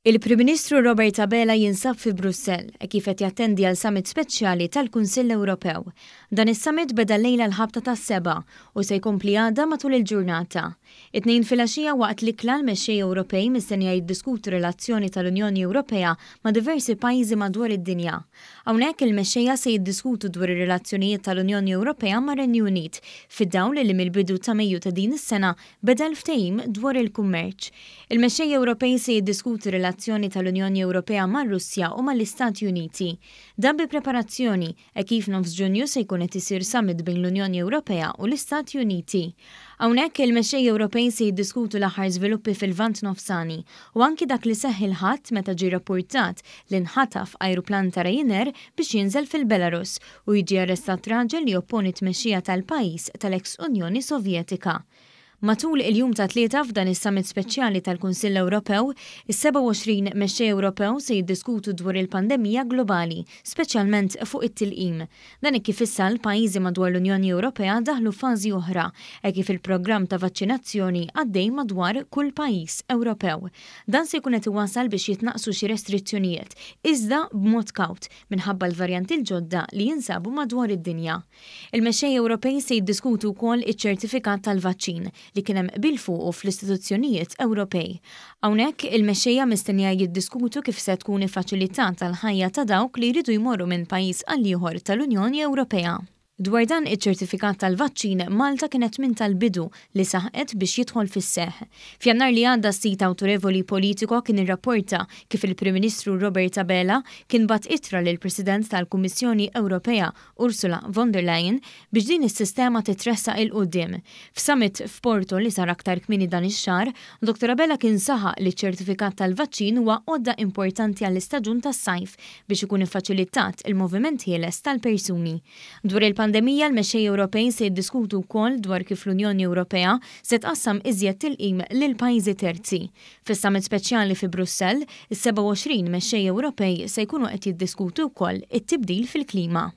Il-Prim Ministru Robert Abela jinsab fi Brussell e kif qed jattendi għal summit speċjali tal-Kunsill Ewropew. Dan is-summit beda llejla l-ħabta tas-sebgħa u se jkompli għada matul il-ġurnata. It-Tnejn filgħaxija waqt l-ikla l-mexxejja Ewropej mistennija jiddiskutu r-relazzjoni tal-Unjoni Ewropea ma' diversi pajjiżi madwar id-dinja. Hawnhekk il-mexxejja se jiddiskutu dwar ir-relazzjonijiet tal-Unjoni Ewropea mar-Renju Unit fid-dawl li mill-bidu ta' Mejju ta' din is-sena beda l-ftehim dwar il-kummerċ. Il-mexxejja Ewropej se jiddiskutu r-relazzjoni tal-Unjoni Ewropea mar-Russja u mal-Istati Uniti. Dan bi preparazzjoni, hekk kif nofs Ġunju se jkun qed isir summit bejn l-Unjoni Ewropea u l-Istati Uniti. Hawnhekk, il-mexxejja Ewropej se jiddiskutu l-aħħar żviluppi fil-Lvant Nofsani u anki dak li seħħ il-Ħadd meta ġie rappurtat li nħataf ajruplan ta' Ryanair biex jinżel fil-Belarus u jiġi arrestat raġel li jopponi t-tmexxija tal-pajjiż tal-eks Unjoni Sovjetika. Matul il-jum tat-Tlieta f'dan is-summit speċjali tal-Kunsill Ewropew, is-27 mexxej Ewropew se jiddiskutu dwar il-pandemija globali, speċjalment fuq it-tilqim. Dan hekk kif issa l-pajjiżi madwar l-Unjoni Ewropea daħlu f'fażi oħra, hekk kif il-programm ta' vaċċinazzjoni għaddej madwar kull pajjiż Ewropew. Dan se jkun qed iwassal biex jitnaqqsu xi restrizzjonijiet, iżda b'mod kawt, minħabba l-varjanti l-ġodda li jinsabu madwar id-dinja. Il-mexxejja Ewropej se jiddiskutu wkoll iċ-ċertifikat tal-vaċċin li kien hemm qbil fuqu fl-istituzzjonijiet Ewropej. Hawnhekk, il-mexxejja mistennija jiddiskutu kif se tkun iffaċilitata l-ħajja ta' dawk li jridu jmorru minn pajjiż għal ieħor tal-Unjoni Ewropea. Dwar dan iċ-ċertifikat tal-vaċċin, Malta kienet minn tal-bidu li saħqet biex jidħol fis-seħħ. F'Jannar li għadda s-sit awtorevoli Politico kien irrapporta kif il-Prim Ministru Robert Abela kien bagħat ittra lill-President tal-Kummissjoni Ewropea Ursula von der Leyen biex din is-sistema titressaq 'il quddiem. F'summit f'Porto li sar aktar kmieni dan ix-xahar, Dottor Abela kien saħaq li ċ-ċertifikat tal-vaċċin huwa għodda importanti għall-istaġun tas-sajf biex ikun iffaċilitat il-moviment ħieles tal-persuni. Dwar il-pandemija, l-mexxejja Ewropej se jiddiskutu wkoll dwar kif l-Unjoni Ewropea se tqassam iżjed tilqim lil pajjiżi terzi. Fis-summit speċjali fi Brussell, is-27 mexxej Ewropej se jkunu qed jiddiskutu wkoll it-tibdil fil-klima.